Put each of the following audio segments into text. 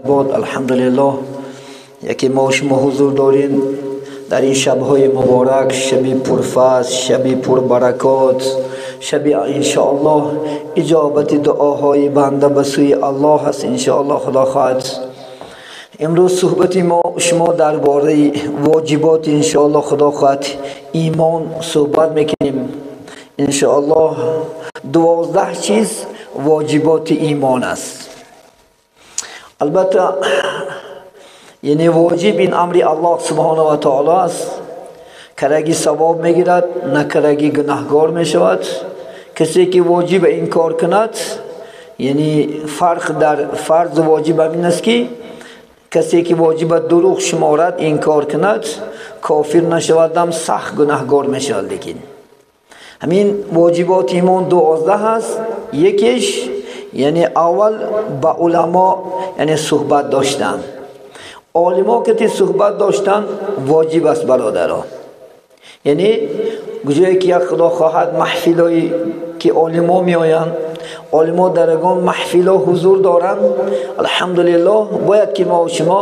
Бод алҳамдулиллоҳ яке мо шумо ҳузур дорем дар ин шабҳои муборак, шаби пурфазл, шаби пурбаракот, шаби иншоаллоҳ иҷобати дуоҳои банда ба сӯи Аллоҳ аст иншоаллоҳ худо хоҳад. Имрӯз суҳбати мо шумо дар бораи воҷибот иншоаллоҳ худо хоҳад имон суҳбат мекунем. Иншоаллоҳ 12 чиз воҷиботи имон аст. Албатта яъне воҷиб ин амри Аллоҳ субҳонаҳу ва таоло аст. Караги савоб мегирад, накараги гунаҳгор мешавад. Касе ки воҷиб инкор кунад, яъне фарқ дар фарз воҷиб ҳамин аст ки касе ки воҷиб дурӯғ шуморад, инкор кунад, кофир нашавад, ҳам сахт гунаҳгор мешавад. Лекин ҳамин воҷиботи имон 12 аст. Якеш яъне аввал ба уламо яъне суҳбат доштан. Олимо ки суҳбат доштан воҷиб аст бародаро. Яъне ҷое ки як худо хоҳад маҳфилое ки олимо меоянд, олимо дар ягон маҳфило ҳузур доранд, алҳамдулиллоҳ бояд ки мо шумо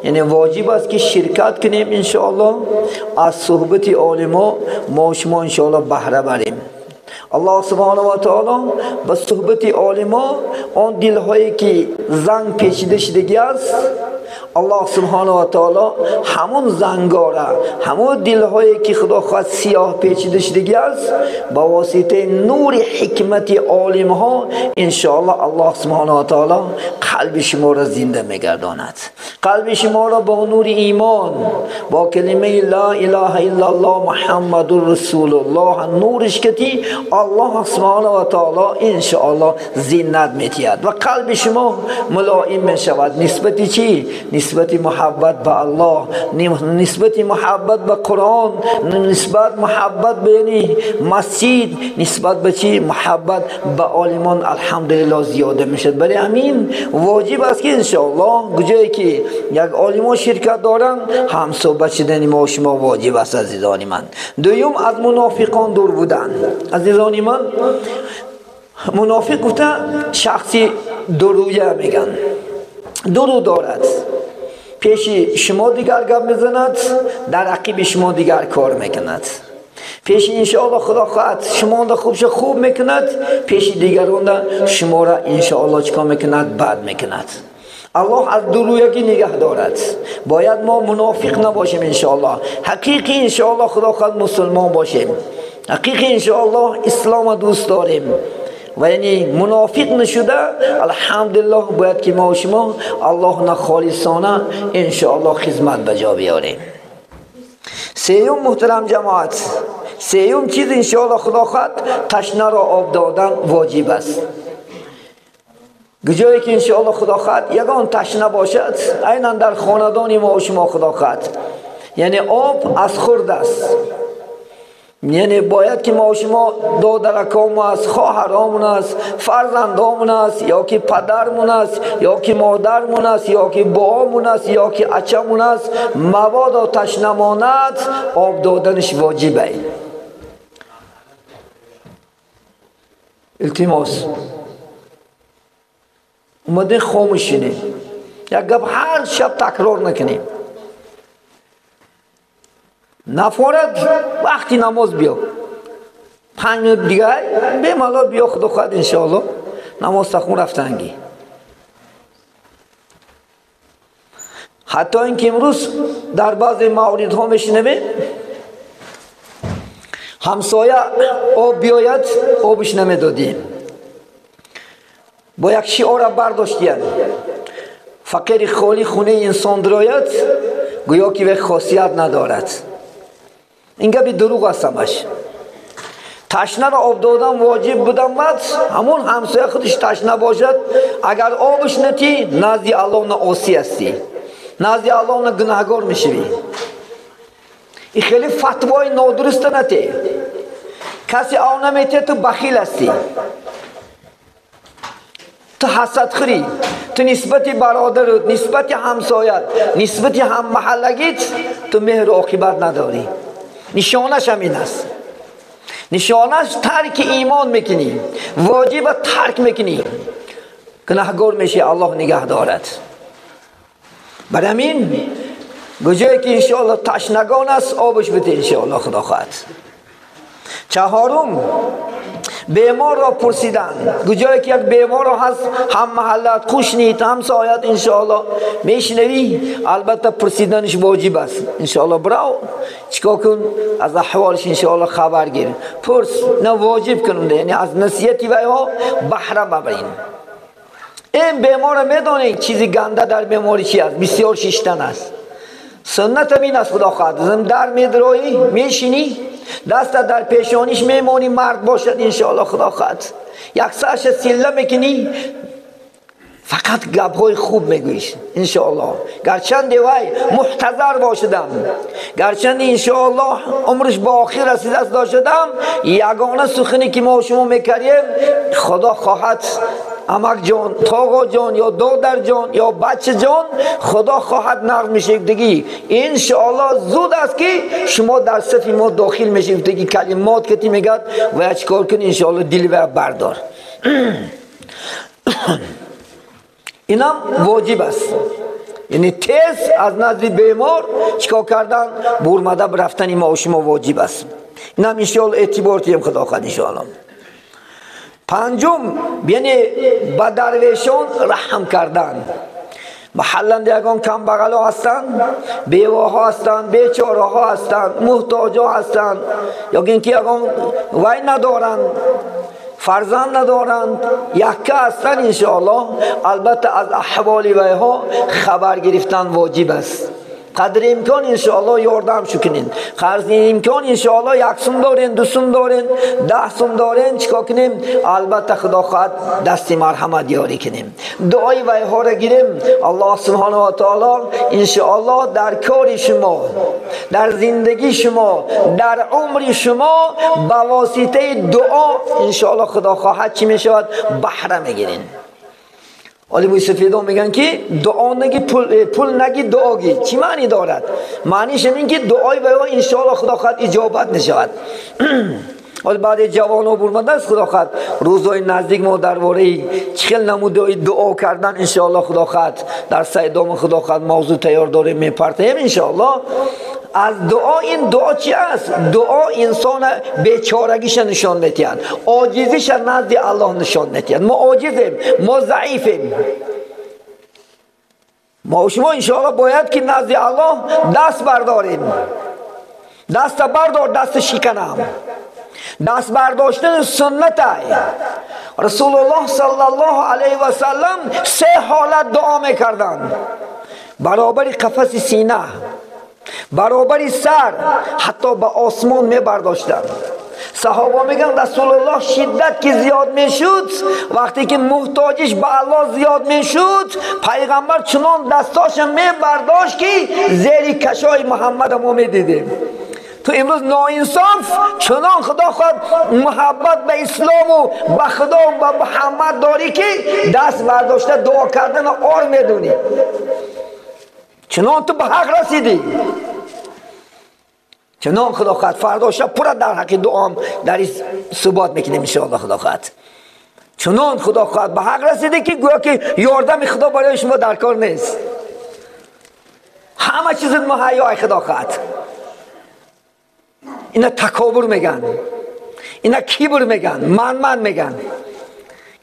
яъне воҷиб аст ки ширкат кунем иншоаллоҳ, аз суҳбати олимо мо шумо иншоаллоҳ баҳра барем. Аллоҳ субҳонаҳу ва таоло ба суҳбати олимо он дилҳое ки занг печида шудагӣ аст, Аллоҳ субҳонаҳу ва таоло ҳамон зангора, ҳамон дилҳое ки худо хоҳад сиёҳ печида шудагӣ аст, ба воситаи нури ҳикмати олимҳо иншоаллоҳ Аллоҳ субҳонаҳу ва таоло қалби шуморо зинда мегардонад. Қалби шуморо бо нури имон, бо калимаи ла илаҳа иллаллоҳ муҳаммадур расулуллоҳ нуриш кати Аллоҳ субҳонаҳу ва таоло иншоаллоҳ зинат метиҳад ва қалби шумо мулоим мешавад нисбати чӣ? Нисбати муҳаббат ба Аллоҳ, нисбати муҳаббат ба Қуръон, нисбат муҳаббат ба яъне масҷид, нисбат ба чӣ? Муҳаббат ба олимон алҳамдулиллоҳ зиёда мешавад. Барои ҳамин воҷиб аст ки иншоаллоҳ ҷое ки як олимо ширкат доранд, ҳамсӯҳбат шудани мо шумо воҷиб аст азизони ман. Дуюм, аз мунофиқон дур будан. Азизони ман, мунофиқ гуфта шахси дурӯя мегӯянд. Дурӯ дорад, пеши шумо дигар гап мезанад, дар ақиби шумо дигар кор мекунад. Пеши иншоаллоҳ худо хоҳад шуморо хубша хуб мекунад, пеши дигаронда шуморо иншоаллоҳ чикор мекунад? Бад мекунад. Аллоҳ аз дурӯягӣ нигаҳ дорад. Бояд мо мунофиқ набошем иншоаллоҳ. Ҳақиқи иншоаллоҳ худо хоҳад мусулмон бошем. Ҳақиқи иншоаллоҳ ислома дӯст дорем. Ва яъне мунофиқ нашуда алҳамдулиллоҳ бояд ки мо шумо Аллоҳна холисона иншоаллоҳ хизмат ба ҷо биёрем. Сеюм, муҳтарам ҷамоат, сеюм чиз иншоаллоҳ худо хоҳад ташнаро об додан воҷиб аст. ҷое ки иншоаллоҳ худо хоҳад ягон ташна бошад, айнан дар хонадони мо шумо худо хоҳад, яъне об аз хурд аст. Яъне бояд ки мо шумо додаракомон аст, хоҳаромон аст, фарзандомон аст, ё ки падармон аст, ё ки модармон аст, ё ки боомон аст, ё ки ачамон аст, мабодо ташна монад, об доданаш воҷиб аст. Илтимос, омадем хомӯш шинем, як гап ҳар шаб такрор накунем. Нафорад вақти намоз биё, 5 минут дигар бемалол биё, худо хоҳад иншоаллоҳ намоз тахун рафтангӣ. Ҳатто ин ки имрӯз дар баъзе мавридҳо мешунавем, ҳамсоя об биёяд, обиш намедодем. Бо як шиора бардоштиянд: фақири холӣ хонаи инсон дарояд, гӯё ки ве хосият надорад. Ин гапи дурӯғ аст ҳамаш. Ташнаро об додан воҷиб будан баъд ҳамон ҳамсоя худаш ташна бошад, агар обш натӣ, назди Аллоҳ на осӣ ҳастӣ, назди Аллоҳ на гунаҳгор мешавӣ. Ин хеле фатвои нодуруста натӣ. Касе об наметиҳад, ту бахил ҳастӣ, ту ҳасадхӯрӣ, ту нисбати бародарат, нисбати ҳамсоят, нисбати ҳаммаҳаллагит ту меҳру оқибат надорӣ. Нишонаш ҳамин аст. Нишонаш тарки имон мекунӣ, воҷиба тарк мекунӣ, гунаҳгор мешӣ, Аллоҳ нигаҳ дорад. برای همین کجایی که انشاءالله تشنگان است آبش بده انشاءالله خدا خواهد. چهارم، بیمار را پرسیدن. کجایی که یک بیمار را هست، هم محلت، خوشنیت، همسایت انشاءالله میشنوی، البته پرسیدنش واجب است انشاءالله. براو چیکار کن، از احوالش انشاءالله خبر گیر، پرس، نه واجب کنم، یعنی از نصیحتی و ها بهره ببرین. این بیمار میدونی چیزی گنده در بیماری چی است؟ بسیار شیشتن است. سنت این است خدا خواهد. زم در میدروی میشینی، دست در پیشانیش میمونی، مرد باشد انشاءالله خدا خواهد. یک سرش سله میکنی، فقط گپ‌های خوب میگویش انشاءالله. گرچند وای محتضر باشدم، گرچند انشاءالله عمرش با آخر رسیده است داشتم، یگانه سخنی که ما شما میکردیم خدا خواهد امک جان، تاغا جان، یا دادر جان، یا بچه جان، خدا خواهد نقل میشه دیگه انشاءالله. زود است که شما در صف ما داخل میشه دیگه. کلمات که میگد و چیکار کن انشاءالله دل و بردار. اینم واجب است. یعنی تیز از نزد بیمار چیکار کردن، برمده رفتن ما و شما واجب است. اینم انشاءالله اعتبار تیم خدا خواهد انشاءالله. پنجم، یعنی به درویشان رحم کردن. محلند یگان کم بغلا هستند، بیوه هستند، بیچاره ها هستند، محتاج ها هستند، یا اینکه یگان وای ندارند، فرزند ندارند، یکه هستند انشاءالله. البته از احوال ویها خبر گرفتن واجب است. قدر امکان انشاءالله یاردم شو کنین. قدر امکان انشاءالله یک سوم دارین، دو سوم دارین، 10 سوم دارین، چیکار کنیم؟ البته خدا خواهد دست مرحمت یاری کنیم. دعای ویها را گیریم. الله سبحانه و تعالی انشاءالله در کار شما، در زندگی شما، در عمر شما به واسطه دعا انشاءالله خدا خواهد چی میشود؟ بهره میگیرین. ولی موسفیدان میگن که دعا نگی پول نگی دعا گی. چی معنی دارد؟ معنیش این که دعای به انشاءالله خدا خواهد اجابت نشود. ولی بعد جوان برمده است خدا خواهد روزهای نزدیک ما درباره چخل نمود دعا کردن انشاءالله خدا خواهد در سیدام خدا خواهد موضوع تیار داریم میپرتیم انشاءالله. از دعا، این دعا چی است؟ دعا انسان بیچارگیش نشان میدهد، عاجزیش نزد الله نشان میدهد. ما عاجزیم، ما ضعیفیم، ما شما انشاءالله باید که نزد الله دست برداریم. دست بردار، دست شکنم. دست برداشتن سنت رسول الله صلی الله علیه و سلم. سه حالت دعا میکردند: برابر قفس سینه، برابر سر، حتی به آسمان می برداشتند. صحابه میگن رسول الله شدت که زیاد میشد، وقتی که محتاجش به الله زیاد میشد، پیغمبر چنان دستاش می برداشت که زیر کشای محمد ما میدیدیم. تو امروز ناانصاف چنان خدا خود محبت به اسلام و به خدا و به محمد داری که دست برداشته دعا کردن آر میدونی. چنان تو به حق رسیدی، چنان خدا خواهد فردا شب پورا در حق دعام در این ثبات میکنیم انشاءالله خدا خواهد. چنان خدا خواهد به حق رسیدی که گویا که یاردم خدا برای شما در کار نیست، همه چیز مهیای خدا خواهد. اینا تکابر میگن، اینا کبر میگن، من من میگن.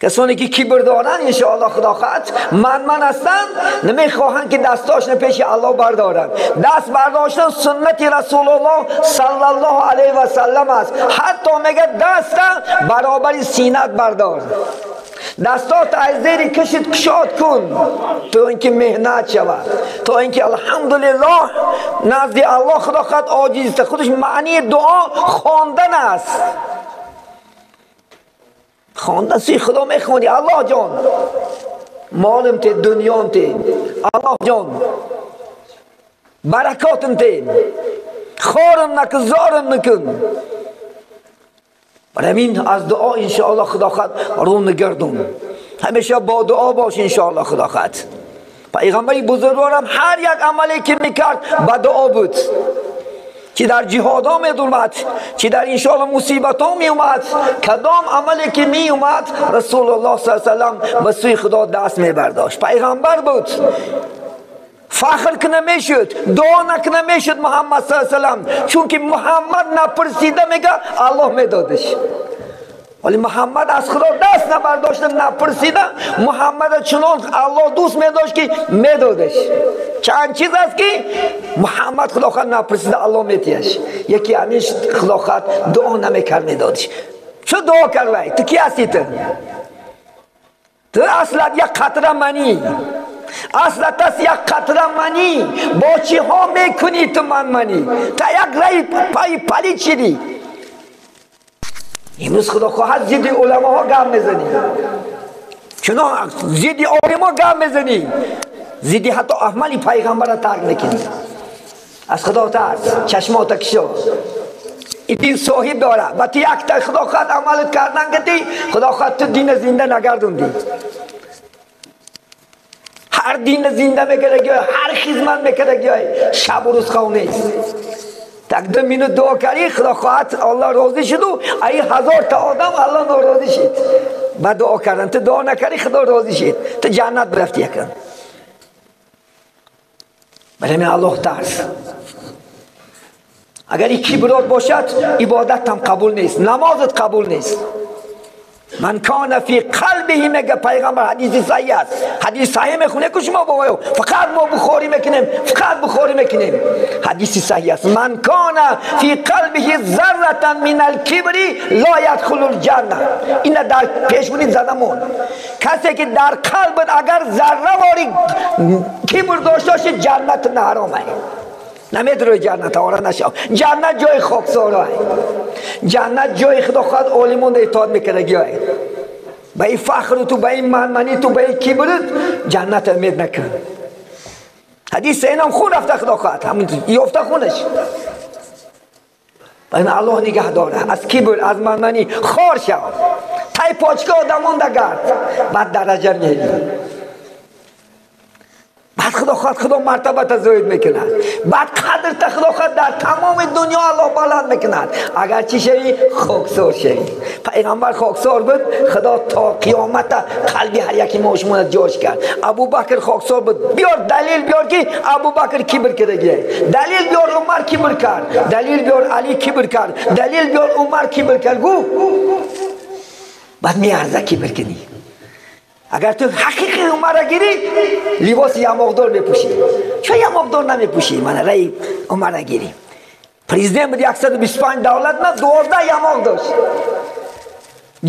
کسانی که کبر دارن انشاءالله خدا خواهد من من هستند، نمیخواهند که دستاشون پیش الله بردارن. دست برداشتن سنت رسول الله صلی الله علیه و سلم است. حتی میگه دست برابر سینت بردار، دستات از زیر کشت کشاد کن تا اینکه مهنت شود، تا اینکه الحمدلله نزد الله خدا خواهد عاجز. خودش معنی دعا خواندن است. خواندن سوی خدا میخوانی، الله جان مالم ته، دنیام ته، الله جان برکاتم ته، خارم نکن، زارم نکن. برای همین از دعا انشاءالله خدا خواهد رو نگردون. همیشه با دعا باش انشاءالله خدا خواهد. پیغمبر بزرگوارم هر یک عملی که میکرد با دعا بود، چی در جهاد ها می اومد، چی در انشاءالله مصیبت ها می اومد، کدام عملی که می اومد رسول الله صلی الله علیه و سلم به سوی خدا دست می برداشت. پیغمبر بود، Фахр кина мешуд, дуо накина мешуд Муҳаммад саллаллоҳу алайҳи васаллам, чунки Муҳаммад напурсида мега Аллоҳ медодаш. Вале Муҳаммад аз Худо даст набардошта напурсида, Муҳаммада чунон Аллоҳ дӯст медошт ки медодаш. Чанд чиз аст ки Муҳаммад Худо хоҳад напурсида Аллоҳ метиҳаш. Яке ҳамин Худо хоҳад дуо намекард медодаш. Чӣ дуо кард вай? Ту ки ҳастӣ ту? Ту аслат як қатра манӣ. Аслат аст як қатра манӣ. Бо чиҳо мекунӣ ту манманӣ? Та як раи пайи палид шидӣ. Имрӯз Худо хоҳад зидди уламоҳо гап мезанӣ, чунон зидди олимо гап мезанӣ, зидди ҳатто амали пайғамбара тарк мекунӣ. Аз Худо тарс, чашмота кишо. Ин дин соҳиб дорад ва ту якта Худо хоҳад амалат кардан кардӣ, Худо хоҳад ту дина зинда нагардондӣ. Ҳар дина зинда мекардагиҳой, ҳар хизмат мекардагиҳой, шабу рӯз хов нест. Так 2 минут дуо кардӣ, Худо хоҳад Аллоҳ розӣ шуду, ай 1000 та одам Аллоҳ норозӣ шид. Ба дуо кардан ту дуо накардӣ, Худо розӣ шид, ту ҷаннат бирафтӣ якан. Барои Аллоҳ тарс. Агар ин киброт бошад, ибодатам қабул нест, намозат қабул нест. Ман кана фи қалбиҳи, мега пайғамбар, ҳадиси саҳиҳ аст. Ҳадиси саҳиҳ мехоне ку шумо бобоё, фақат мо Бухорӣ мекунем, фақат Бухорӣ мекунем. Ҳадиси саҳиҳ аст. Ман кана фи қалбиҳи зарратан мин алкибри ла ядхулул ҷанна. Ина дар пешбинӣ задамон. Касе ки дар қалбат агар зарравори кибр дошта боши, ҷаннат наҳаром ай. Намедрои ҷаннат, ора нашав. Ҷаннат ҷои хоксорай. Ҷаннат ҷои Худо хоҳад олимон итоат мекардагиай. Ба ин фахру ту, ба ин манманӣ ту, ба ин кибрут ҷаннат умед накун. Ҳадис инам хун рафта Худо хоҳад, ҳамин ёфта хунаш. Ба ин Аллоҳ нигаҳ дора аз кибр, аз манманӣ хор шав. Тай почка одамон дагард, баъд дараҷа меҳӣ. Баъд Худо хоҳад Худо мартабата зоид мекунад. Баъд қадрта Худо хоҳад дар тамоми дунё Аллоҳ баланд мекунад. Агар чӣ шавӣ? Хоксор шавӣ. Пайғамбар хоксор буд, Худо то қиёмата қалби ҳар яки мо шуморо ҷош кард. Абубакр хоксор буд. Биёр далил биёр ки Абубакр кибр кардагӣ. Далил биёр Умар кибр кард. Далил биёр Али кибр кард. Далил биёр Умар кибр кард. Гу. Баъд меарза кибр кунӣ. Агар ту ҳақиқи Умара гирӣ, либоси ямоқдор мепӯшӣ. Чаро ямоқдор намепӯшӣ? Мана раи Умара гирӣ. Президент буд 125 давлат на 12 ямоқ дошт.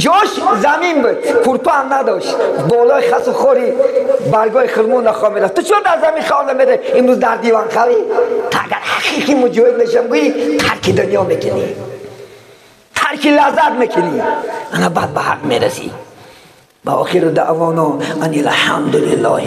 Ҷош замин буд, курпа ҳам надошт. Болои хасу хори баргои хурмо нахоб мерафт. Ту чаро дар замин хоб намеравӣ? Имрӯз дар диван хавӣ? Ту агар ҳақиқи муҷоҳид мешам гӯӣ, тарки дунё мекунӣ. Тарки лаззат мекунӣ. Ана баъд ба ҳақ мерасӣ. وآخر دعوانا أن الحمد لله.